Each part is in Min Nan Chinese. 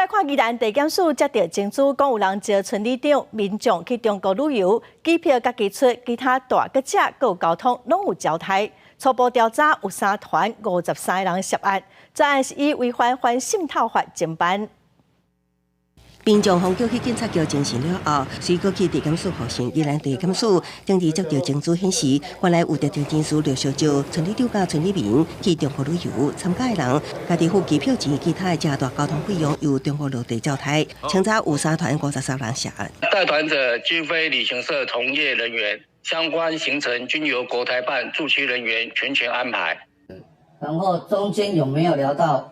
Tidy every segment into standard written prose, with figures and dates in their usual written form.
來看宜蘭地檢署接著情資，講有人招村里長民眾去中國旅遊，機票家己出，其他蹛佮食閣有交通攏有交代。初步調查有三團53個人涉案，這案是以違反反滲透法偵辦。民眾予叫去警察局偵訊了後，隨閣去地檢署予訊。宜蘭地檢署偵查接著情資顯示，原來有特定人士陸續招村里長佮村里民去中國旅遊，參加的人家己付機票錢，其他的食蹛交通費用由中國落地交代。清查有三團五十三人涉案。帶團者均非旅行社從業人員，相關行程均由國台辦駐區人員全權安排。然後中間有沒有聊到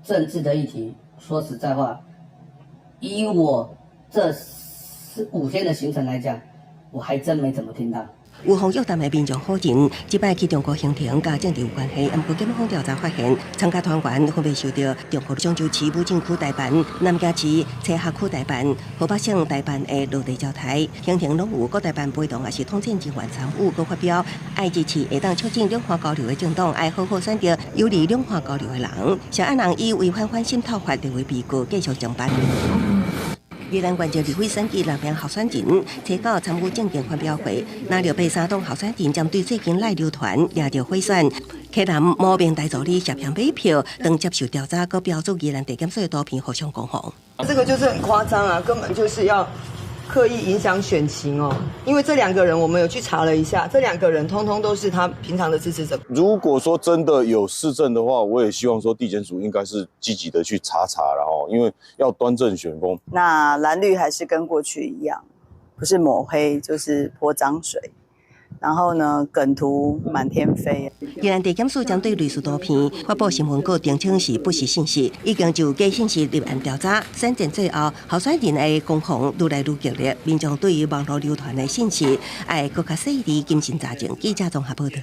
政治的議題？說實在話，以我這4、5天的行程來講，我還真沒怎麼聽到。有予約談的民眾否認，這擺去中國行程佮政治有關係。毋過檢方調查發現，參加團員分別受著中國漳州市武進區代辦、南京市齊河區代辦、河北省代辦的落地招待，行程攏有國台辦陪同，抑是統戰人員參與，閣發表愛支持會當促進兩岸交流的政黨，愛好好選擇有利兩岸交流的人。涉案人以違反反滲透法列為被告，繼續偵辦。宜蘭縣立委選舉藍營候選人，初九參與政見發表會，藍綠白三黨候選人針對最近賴流傳掠著賄選，柯藍無名大助理涉嫌買票，當接受調查，閣標註宜蘭地檢署的圖片互相攻防。這個就是很誇張啊，根本就是要刻意影響選情哦。因為這兩個人，我們有去查了一下，這兩個人通通都是他平常的支持者。如果說真的有事證的話，我也希望說地檢署應該是積極的去查查，然後因為要端正選風。那藍綠還是跟過去一樣，不是抹黑就是潑髒水。然後呢，梗圖滿天飛。宜蘭地檢署針對類似圖片發布新聞稿，澄清是不實信息，已經就假信息立案調查。選戰最後，候選人的攻防愈來愈激烈，民眾對於網路流傳的信息，愛閣較細膩謹慎查證。記者綜合報導。